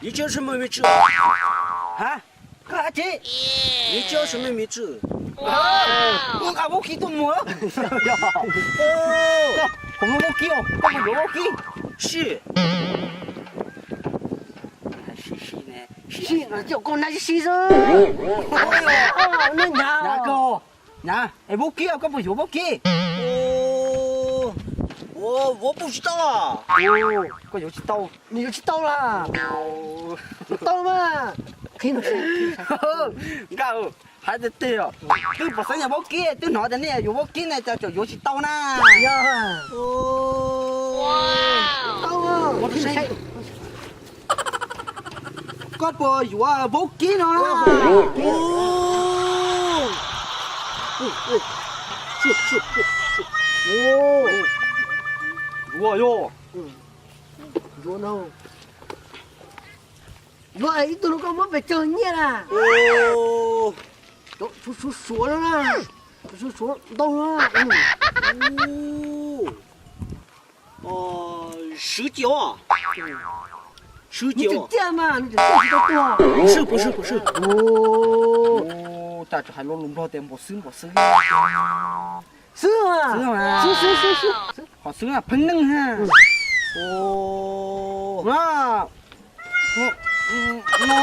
你叫什么名字？啊？干啥去？你叫什么名字？我喊 Voki 都没有。哦，我们 Voki 哦，干嘛有 Voki？是。还是是呢？是呢，叫我拿去洗手。哦，那娘。Nhà koj, nhà, es Voki, koj puas yuav Voki? Ua, ua, ua puas tsis tau. Koj yuav tsis tau, nws yuav tsis tau las. Tau mas. Nkaj, hais tiag tiag, twb pom xeeb yog Voki, twb hnov tias nej yuav Voki ne, cas tseem yuav tsis tau na. Tau. Koj puas yuav Voki no? Yuav yog. Yuav no. Yuav ib tug no koj muab pes tsawg nyiaj na? Suav suav no na. Suav suav ntau no. Sib cim, sib cim. Nws tseem tiaj mas, nws tseem tiaj tsis tau tuag. Puas swb, puas swb, puas swb. Cas tseem hais lo lus Nplog tias npau xwb, npau xwb. Xwb, xwb, xwb, xwb, xwb. Qhov xwb pheej neeg ha. No,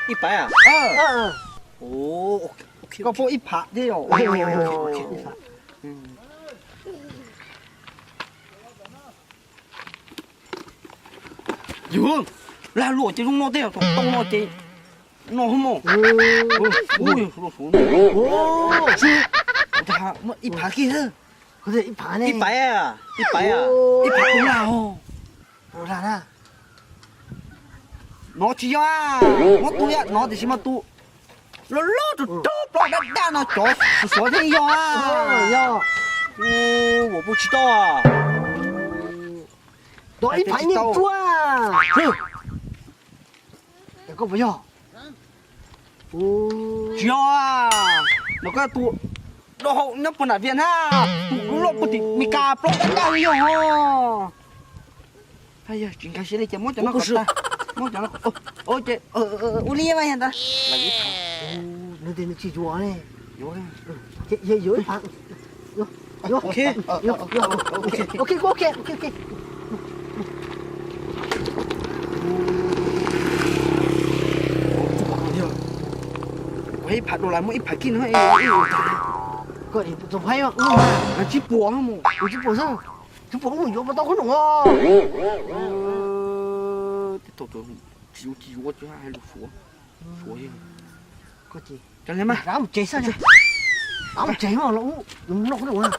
ib phav. Koj puas ib phav thiab yom? Yog, lag luam ces zoo no tej, tau no ces no hos mog. Ib phav kiag. Ib phav, ib phav, ib phav ua lag os. Ua lag na. No tsis yog, muab tus yam no tiam sis mas tus loj loj rau rau plaub daj daj no cov suav thiaj yog. Yog. Ua puas tsis tau. Tos ib phav nyiaj tsuab. Koj puas yog? Tsis yog. No koj tus dau hau nyob puag nram Vias na, tus loj puag tim Meskas plaub daj daj li yog. Yog tsis nkag siab li ces muab cov no kom tag, muab cov no, ua li mas yog ntawd. Nws tias nws tsis yuav ne. Yuav, yuav ib phav. Ok, ok, ok. Ua ib phav dollar muaj ib phav kij no. Koj tus phaib, tsib puas, tsib puas xwb, tsib puas yuav pas tau khob noom os. Tsis yuav, tsis yuav, tsis hais lus suav, suav. Koj ces rov mus tsev xwb, rov mus tsev mas los noj khob noom na.